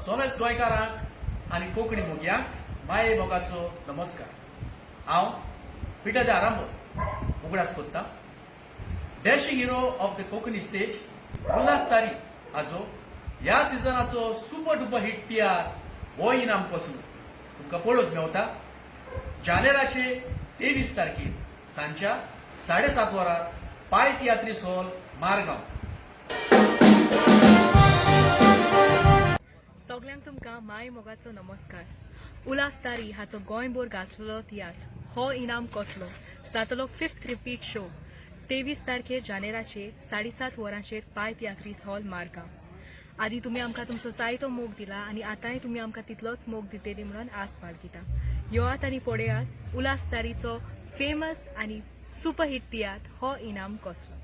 सगळ्याच गोंयकारांक आनी कोंकणी मोगयांक माये मोगाचो नमस्कार. हांव पिटर the आरांबो उगडास कोत्ता dashing hero of the Konkani stage Ulhas Tari हाजो ह्या सिजनाचो सुपर डुपर हिट तियात्र हो इनाम कसलो तुमकां पळोवंक मेवता जानेराचे 23 तारखेर सांजच्या 7:30 वरार पाय तियात्रीस हॉल, मारगांव. सगल्यांक तुमकां माय मोगाचो नमस्कार. उल्हास तारी हाचो गोंयभर गाजलेलो तियात्र हो इनाम कसलो जातलो फिफ्थ रिपीट शो 23 तारखेर जानेराचेर 7:30 वरांचेर पाय तियात्रीस हॉल, मारगांव. आदी तुमी आमकां तुमचो जायतो मोग दिला आनी आतांय तुमी आमकां तितलोच मोग दितली म्हणून आस बाळगिता. येवात आनी पळयात उल्हास तारीचो फेमस आनी सुपरहीट तियात्र हो इनाम कसलो.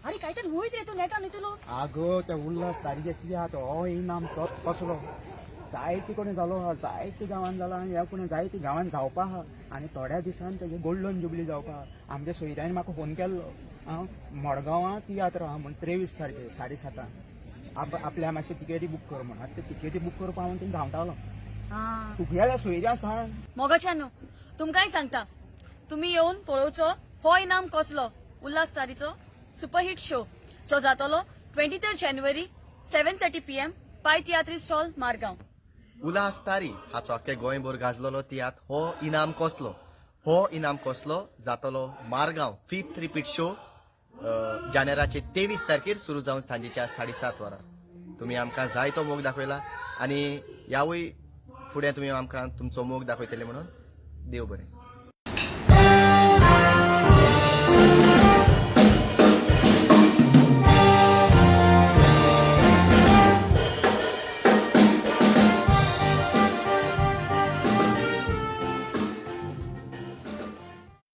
अरे, काहीतरी होईत रे, तू नेटान तुलो. आगो, त्या उल्हास तारीचे तियात्र हो इनाम तो कसलो जायते कडेन जालो आहा, जायते गांवान जाला आनी ह्या फुडें जायते गांवान जावपा आहा आनी थोड्या दिसान तेजे गोल्डन जुबली जावपा आहा. आमच्या सोयऱ्यांनी म्हाका फोन केल्लो, आं, मडगांवां तियात्र आहा म्हण 23 तारखेर 7:30 आपल्या मातशे तिकेटी बूक कर म्हण. आतां ते तिकेटी बूक करपा हांव थिंग धांवतालो. तुगेल्या सोयऱ्यां सांग. मोगाच्यानो, तुमकांय सांगता, तुम्ही येवन पळोवचो हो इनाम कसलो उल्हास तारीचो सुपरहिट शो जो जातलो 23 January 7:30 PM, Pai Tiatrist hall, Margao. Ulhas Tari हाचो आख्खे गोंयभर गाजलेलो तियात्र हो इनाम कसलो, हो इनाम कसलो जातलो मारगांव फिफ्थ रिपीट शो जानेराचे 23 तारखेर सुरू जावन सांजेच्या 7:30 वरां. तुमी आमकां जायतो मोग दाखयला आनी ह्यावूय फुडें तुमी आमकां तुमचो मोग दाखयतले म्हणून. देव बरें.